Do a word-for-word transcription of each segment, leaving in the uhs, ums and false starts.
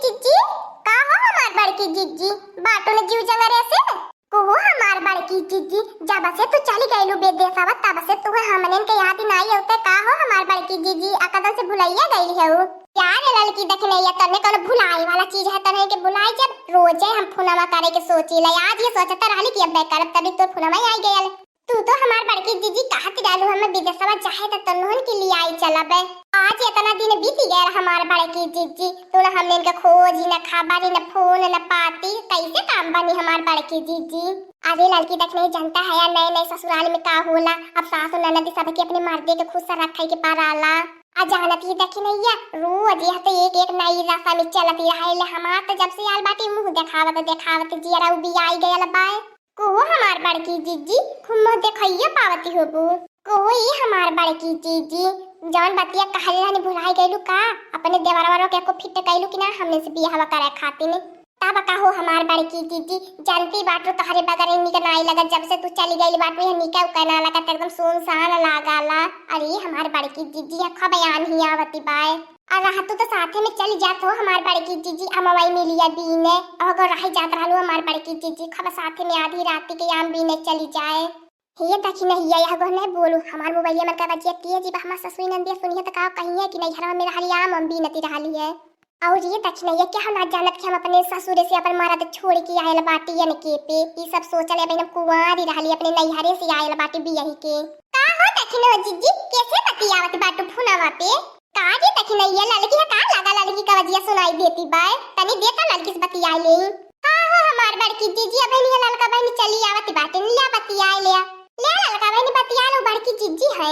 जिज्जी, का हो हमार बड़की जिज्जी, बाटू न जीव जंगरे से? को हो हमार बड़की जिज्जी, जब से तू चली गइलू विदेशवा, तब से तू हमनेन के याद नाई आवते का हो हमार बड़की जिज्जी, अकदन से भुलाइया गइल है उ। यार ललकी दखिनैया, तने कौनो भुलाए वाला चीज है, तने के भुलाई जब रोजे हम फोनवा करे के सोची ले, आज ये सोचते रहली कि अब करब, तभी तो फोनवा आई गयल। तू तो हमार बड़की जिज्जी कहत रहलू, हम विदेशवा चाहे त तन्नोहन के लिए आई चलबे। आज इतना दिन बीत गया हमार बड़की जिज्जी, तू ना हमने इनका खोज, न खबर, न फोन, न पाती, कैसे काम बनी हमार बड़की जिज्जी? अरे लड़की देख नहीं जानता है यार, नए नए ससुराल में का होला। अब सासु ननद सबके अपने मर्दे के खुश रखे के पड़ाला। आ जानत ही देखी नहीं है, रोज यह तो एक एक नई रस्म चलती रहे ले। हमार तो जब से आल बाटी मुंह देखावत देखावत जियरा उबियाई गयल बाय। को हो हमार बड़की जिज्जी, खूब मुँह देखइयो पावती होबू। को हो ई हमार बड़की जिज्जी, जौन बतिया कहले रहनी भुलाई गइलू का? अपने देवरवा के को फिट कइलू कि ना हमने से बियाहवा करे खातिर? तब का हो हमार बड़की जिज्जी, जानती बाटू तोहरे बगैर निक नाई लगत, जब से तू चली गइल बाटू यह निका उका ना लगत, एकदम सुनसान लागाला। अरे हमार बड़की जिज्जी, यह खबयान ही आवती बाय। आ रहतू तो साथे में चली जात हो हमार बड़की जिज्जी, अमवाई मिलिया बीने। अगर रही जात रहलू हमार बड़की जिज्जी, खब साथे में आधी राती के आम बीने चली जाए। हे दखिनैया, यह गोहने बोलू, हमार मोबाइलिया मन का बजिया तेज बा, हमार ससुई नंदिया सुनिए तो का कहिए कि नैहरवा में रहली आम हम बीनती रहली है। और ये दखिनैया, क्या हम ना जानत कि हम अपने ससुरे से अपन मरद छोड़ के आयल बाटी यन के पे, ई सब सोचल है बहन, हम कुंवारी रहली, अपने नैहरे से आयल बाटी बियाही के। का हो दखिनो जिज्जी, कैसे बतियावत बाटू फोनवा पे? का जी दखिनैया, ललकी है का लगा ललकी का बजिया सुनाई देती बाय, तनी देता ललकी से बतिया ले। हाँ हो हमार बड़की जिज्जी, अब नहीं ललका बहन चली आवत बाटे, लिया बतिया ले, ले ललका बहन बतिया लो, बड़की जिज्जी है।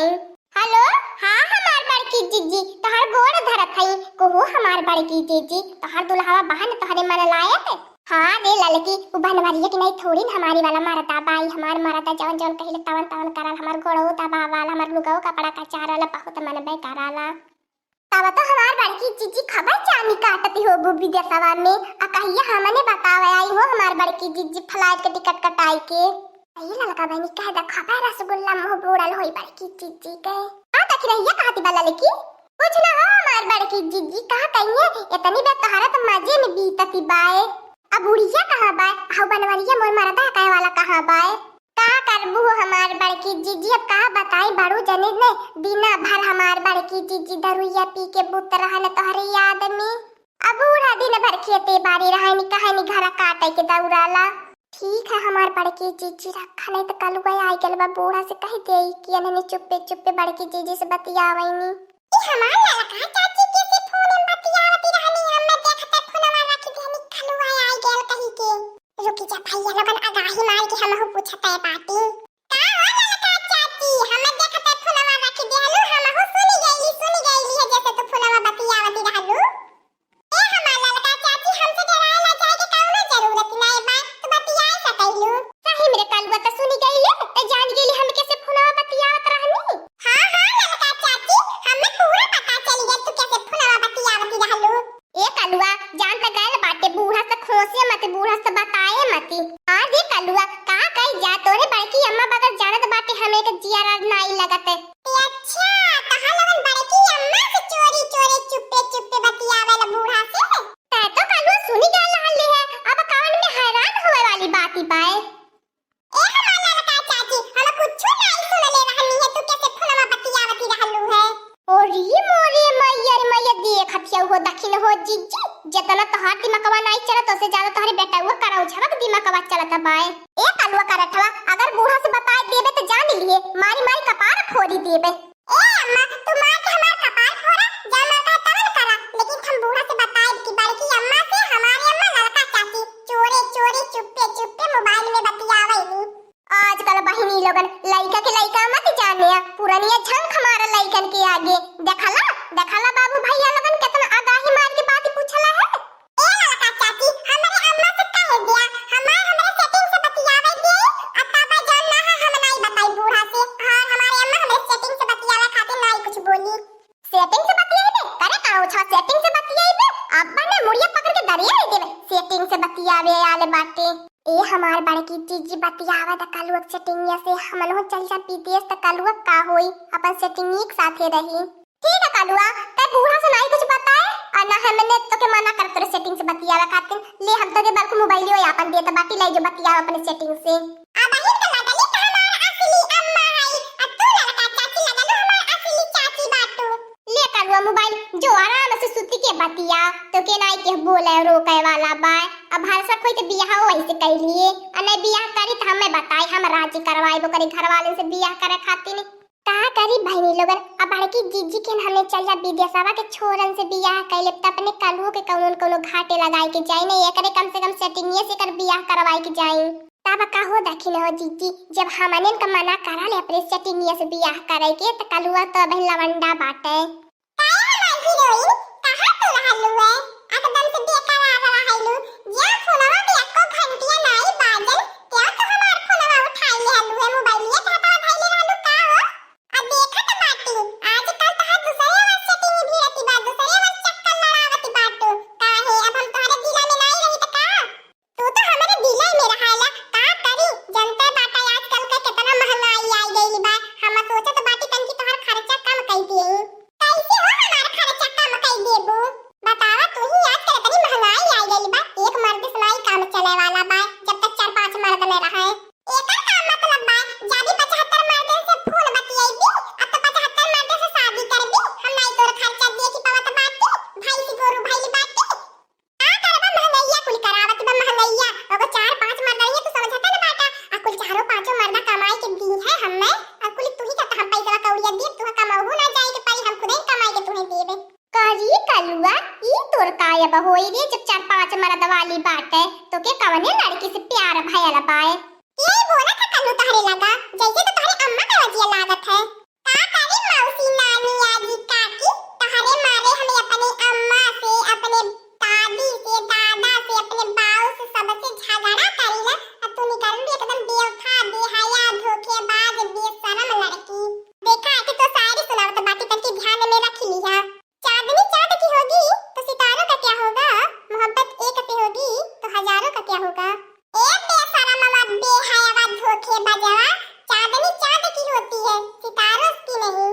हेलो, हाँ हमार बड़की जिज्जी, तोहार गोड़ धरत हई। को हो हमार बड़की जिज्जी, तोहार दुल्हवा बहन तोहरे मन लायक। हाँ रे ललकी, उ बनवरिया की नहीं थोड़ी न हमारी वाला मरदा बाई, हमार मरदा जवन जवन कहिले तवन तवन करल, हमार गोड़ो दबावल, हमार लुगाओ कपड़ा कचारल, बहुत मन बे कराला। तब तो हमार बड़की जिज्जी खबर चानी काटती होबू विदेशवा में, आ कहिया हमने बतावे आई हो हमार बड़की जिज्जी flight के टिकट कटाई के। अरे ललका बहनी कह दे खबर रसगुल्ला मुंह बूड़ल होई बड़की जिज्जी के। हाँ दखिनैया कहती बा ललकी, कुछ ना हो हमार बड़की जिज्जी, कहा कहिए इतनी बे तोहरा तो मजे में बीतती बाय। अब बुढ़िया कहाँ बाय, हाउ बनवरिया मोर मरदा कहे वाला कहाँ बाय? का करबू हो हमार बड़की जिज्जी, अब का बताई, बड़ू जने ने दिना भर हमार बड़की जिज्जी दरुइया पी के बुत रहन तोहरे याद में। अब बूढ़ा दिन भर खेते बाड़ी रहनी, कहनी घरा काटे के दौड़ाला। ठीक है हमार बड़की जिज्जी, रखा नहीं तो कलुआ आई गल बा, बूढ़ा से कह दे कि इन्हने चुप्पे चुप्पे बड़की जिज्जी से बतियावैनी। ई हमार ललका चाची के से फोन में बतियावती रहनी, हम देखते फोनवा रख देनी, कलुआ आई गल कही के। रुकी जा भैया लोगन, आगाही मार के हमहू पूछत है बाटी। का हो ललका चाची, हम देखते फोनवा रख देहलू, हमहू सुनी गईली, सुनी गईली है जैसे तू फोनवा बतियावती रहलू। ए हमार ललका चाची, हमसे डराए ला जाए के कौनो जरूरत नाय बा, तू बतियाए सकैलू। सही में रे कलुआ, त सुनी गईले, त जान गईले हम कैसे फोनवा बतियावत रहनी। हाँ, हाँ ललका चाची, हमें पूरा पता चल गया तू कैसे फोनवा बतियावती रहलू। ए कलुआ, जान त गयल बाटे, बूढ़ा से खोसे मत, बूढ़ा से बताए मती। हाँ रे कलुआ, का कही जा, तोरे बड़की अम्मा बगैर जानत बाटे हमें के जियारा नाई लगत। ए अच्छा, तहां लोगन बड़की अम्मा से चोरी चोरी चुप्पे चुप्पे बतियावेला बूढ़ा से? तै तो कलुआ सुनी गयल रहली है, अब कवन में हैरान होवे वाली बात बाय? ए हमार ललका चाची, हम कुछो नाई सुनले रहनी है, तू कैसे फोनवा बतियावती रहलू है? अरे मोरे मैया रे मैया, देखत हऊ हो दखिन हो जिज्जी, जेतना तोहार दिमकवा नाई चलत, ओसे ज्यादा तोहरे बेटउआ करौझवा के दिमकवा चलत बाय। ए कलुआ करठवा, अगर बूढ़ा से बताए देबे त जान लिए, मारी मारी कपार फोड़ी देबे। ए अम्मा, तू मार के हमार कपार फोड़ा, जा मन कहा तवन करा, लेकिन हम बूढ़ा से बताए कि बड़की अम्मा से हमारी अम्मा ललका चाची चोरे चोरे चुप्पे चुप्पे मोबाइल में बतियावे नी। आजकल बहिनी लोगन लइका के लइका मत जाने, पुरनिया झंख मारे लइकन के आगे। देखला, देखला बाबू भैया लोगन केतना आगाही मार के बात पूछला है। ए ललका चाची, हमरे अम्मा से कह दिया, हमार हमरे setting से बतियावे दे, आ तब जौन ना है हम नाई बताई बूढ़ा से। हाँ, हमारे अम्मा हमरे setting से बतियावे खातिर नाई कुछ बोली। Setting से बतियाइबे? करे का ओछा setting से बतियाइबे? अब ना मुड़िया पकड़ के दरिया दे देबे। Setting से बतियावे आले बाटे। ए हमार बड़की जीजी बतियावा द कलुआ के setting से, हमनहु चल जा विदेश त कलुआ का होई, अपन setting के साथे रही। ठीक है कलुआ, तै बूढ़ा से नाई कुछ बताए और ना हमने तोके मना कर तोरे setting से बतियावे खातिर। ले, हम तोके बल्कि मोबाइलियो आपन देत बाटी, ले जो बतियावे अपने setting से। आ बहिन के लगली त हमार असली अम्मा हई, आ तू लड़का चाची लगलू हमार असली चाची बाटू। ले कलुआ मोबाइल जो आराम से सुती के बतिया, तोके नाई के बोले रोके वाला बाय। अब भरसक होई त बियाह वही से कइ लिए, आ नहीं बियाह करी त हमें बताई, हम राजी करवाइबो करी घर वालन से बियाह करे खातिर। का करी बहिनी लोगन, अब बड़की जीजी के हमें चल जा विदेशवा के छोरन से बियाह कइ लेब त अपने कलुओ के कौनो न कौनो घाटे लगाए के जाई, नहीं एकरे कम से कम setting से एकर बियाह करवाए के जाई। तब का हो दखिन हो जीजी, जब हमने का मना करा ले अपने setting से बियाह करे के, त कलुआ तो अबहिन लवंडा बाटे। काहे हमार हीरोइन, कहाँ तू रहलू है? एकदम से बेकरार रहलू। ज्या फोनवा के एको घंटिया नाई बाजल, त्या तो हमार फोनवा उठाई लेहलू है, मोबाइलिया के हथवा धइले रहलू का हो? अब देखत बाटी, आजकल तहार दूसरे वर setting भिड़ती बा, दूसरे वर चक्कर लड़ावत बाटू। काहे, अब हम तोहरे दिला में नाई रही त का? तू तो हमरे दिले में रहाला, का करी? जनते बाटा आजकल के केतना महंगाई आई गइल बा। हम सोचत बाटी तनकी तोहर खर्चा कम कई दिए। कैसे हो हमार खर्चा कम कई देबू? बतावा तू ही, आजकल इतनी महंगाई आई गइल बा, एक मर्द से नाई काम चले वाला बा, जब तक चार पांच मर्द न रहे। एकर का मतलब बा, जादी पचहत्तर मर्दन से फोन बतियाइबी, अब तो पचहत्तर मर्दन से शादी करबी, हम नाई तोर खर्चा देखी पावत बाटी, भैंस गोरू भइल बाटी। का करबा, महंगैया कुल करावत बा महंगैया। ओगो चार पांच मर्दनिया तू समझत न बाटा, आ कुल चारो पांचो मर्दा कमाई के दी है हमें, आ कुल तू ही का हम पैसा कौड़िया दी, तू कमाऊ ना जाए के पड़ी, हम खुदे कमाई के तुम्हें देबे। करी कलुआ, ई तोर का अब होई रे, जब चार पांच मर्द वाली बाटे, तोके कवने लड़की से प्यार भयल बाए? यही बोलत है कल्लू तोहरे लगा, जैसे तो तोहरे अम्मा का रजिया लागत है। का करी मौसी, नानी, आजी, काकी, तोहरे मारे हम अपने अम्मा से, अपने दादी से, दादा से, अपने बाऊ से, सबसे झगड़ा करीला। अब तू निकल भी एकदम बेवफा, बेहया, धोखेबाज, बेशरम लड़की। देखा कि तो शायरी सुनावत बाटी, तनकी ध्यान में रख लिहा। चांदनी चांद की होगी तो सितारों का क्या होगा, मोहब्बत एक से होगी तो हजारों का क्या होगा। ए बेशरमवा, बेहयावा, धोखेबाजवा, चांदनी चांद की होती है, सितारों की नहीं।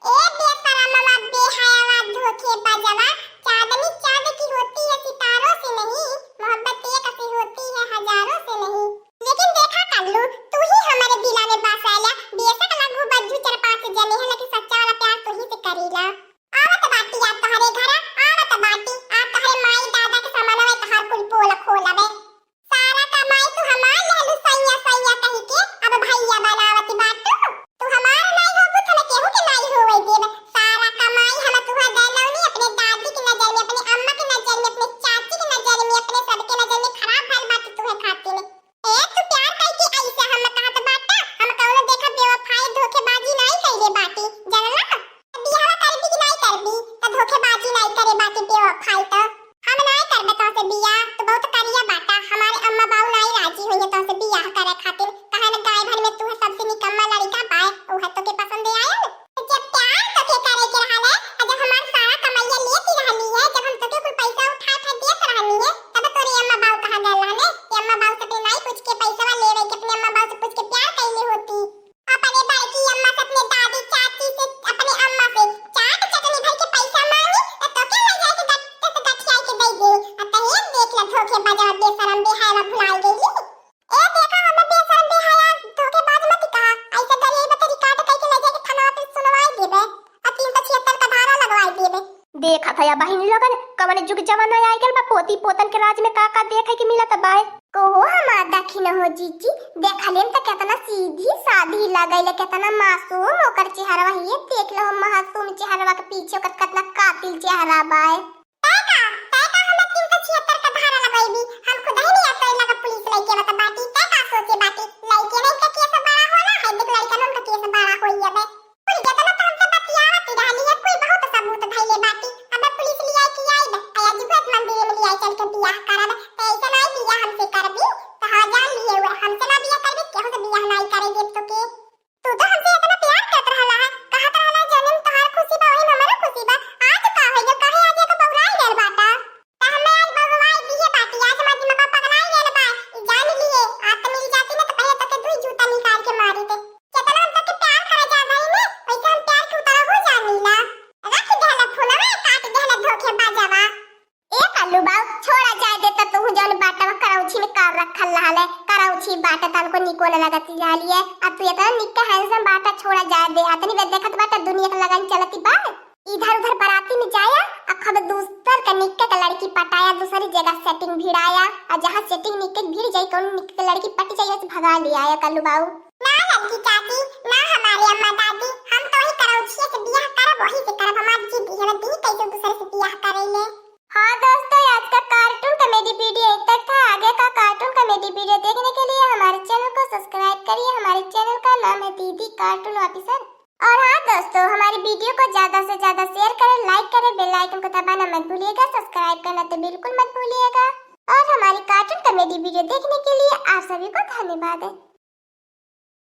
ए बेशरमवा, बेहयावा, धोखेबाजवा, चांदनी चांद की होती है, सितारों से नहीं, मोहब्बत एक से होती है, हजारों से नहीं। लेकिन देखा कल्लू, तू ही हमारे दिला में बसेला, बेशक लगू बज्जू चार पांच जने हैं, लेकिन सच्चा वाला प्यार तू ही से करीला। आवत बाटी आप तोहरे घरा, आवत बाटी आप तोहरे माई दादा के सामानवा तोहार कुल पोल खोलबे। सारा कमाई तू हमार लेहलू सैया सैया कही के, अब भैया बनावत बाटू। तू हमार नाई होबू त हम केहू के नाई होवे देब। सारा कमाई हम तुहा देलौनी अपने दादी के नजर में, अपने अम्मा के नजर में, अपने चाची के नजर में, अपने सबके नजर में खराब भइल बाटी तुहे खातिर। ए, तू प्यार कइके अइसे हम कहत बाटा, हम कउनो देखा बेवफाई धोखेबाजी नाई कइले बाटी, जानला? बियाहवा करबी कि नाई करबी, त धोखेबाजी नाई करे बाटी बेवफाई त। हम नाई करबे तोहसे बियाह, तू बहुत करिया बाटा, हमारे अम्मा बाऊ नाई राजी होइहे तोहसे बियाह करे खातिर, कहन गाय भर में तू है सबसे निकम्मा लड़िका बाय, उहे तोके पसंद आयल। जब प्यार तोके करे के रहल है, आ जब हमार सारा कमैया लेती रहनी है, जब हम तोके कुल पैसा उठा उठा देत रहनी है, तब तोरे अम्मा बाऊ कहाँ गए रहने? ये अम्मा बाऊ से अपने नाई पूछ के पैसा लेवे के, अपने अम्मा बाऊ से पूछ के प्यार कैले होती। अपने बड़की अम्मा से, अपने दादी चाची से, अपने अम्मा से चाट चटनी भर के पैसा मांगी, तो तोके ले जाए के गट्टे से गठिया के दे दे। आ तहें देख ले धोखेबाज, बेशरम, बेहया, भुलाई गई। ए देखा, हम बेशरम बेहया धोखेबाज मत कहा। ऐसे गरीब के रिकॉर्ड कइके ले जाके थाना पे सुनवाई देबे, आ तीन सौ छिहत्तर का धारा लगवाई देबे। देखा था या बहिनी लोगन, कवन जुग जमाना आ गइल बा, पोती पोतन के राज में का का देखे के मिलत बाय। कहो हमार दखिन हो जीजी, देखले में त केतना सीधी साधी लगइले, केतना मासूम ओकर चेहरवा। ये देख लो, मासूम चेहरवा के पीछे ओकर केतना कातिल चेहरा बाय। तै का, तै का हमें तीन सौ छिहत्तर का धारा लगइबी? हम खुदही नहीं आते लगा पुलिस लइके बता बाटी, तै का सोचे बाटी? लइके नहीं का केस बड़ा होला है, देख लड़कन का केस बड़ा होई अबे। कुल जेतना तो हमसे बतियावत ही रहली है, कुल बहुत सबूत धइले बाटी। अबे पुलिस लिया के आई बे, आया जी को मंदिर में लिया चल के बियाह करब, तो ऐसे नहीं बियाह हमसे करबी, तो हाँ जान लिए हुए, हमसे ना बियाह करबी, केहू से बियाह नहीं करे देब तो के। तू तो हमसे इतना प्यार करत रहला है, कहत रहला जौने में तोहार खुशी बा, वही में हमरो खुशी बा। आज का हो गया, काहे आज एक बौरा रखल रहले, करौछी बाटे, तनको निको न लगत रहलिए। अब तू इतना निक्का handsome बाटा, छोड़ा जाए दे। अतनी बे देखत बाटा दुनिया के लगन चलती बा। इधर उधर बराती में जाया, आ खूब दूसर के निक्के के लड़की पटाया, दूसरी जगह setting भिड़ाया, आ जहाँ setting निक्के भिड़ जाई, कौन निक्के के लड़की पट जाई, से भगा लिया आया कल्लू बाऊ। ना लड़की चाची, ना हमारी अम्मा दादी, हम तो वही करौछिया से बियाह करब, वही से करब, हमार जिद है, हम दी कैसे दूसरे से बियाह करेले। हाँ दोस्तों, आज का cartoon comedy video यहीं तक था। आगे का cartoon comedy video देखने के लिए हमारे channel को subscribe करिए। हमारे channel का नाम है दीदी Cartoon Officer। और हाँ दोस्तों, हमारी video को ज्यादा से ज्यादा share करें, like करें, bell icon को दबाना मत भूलिएगा, subscribe करना तो बिल्कुल मत भूलिएगा। और हमारी cartoon comedy video देखने के लिए आप सभी को धन्यवाद है।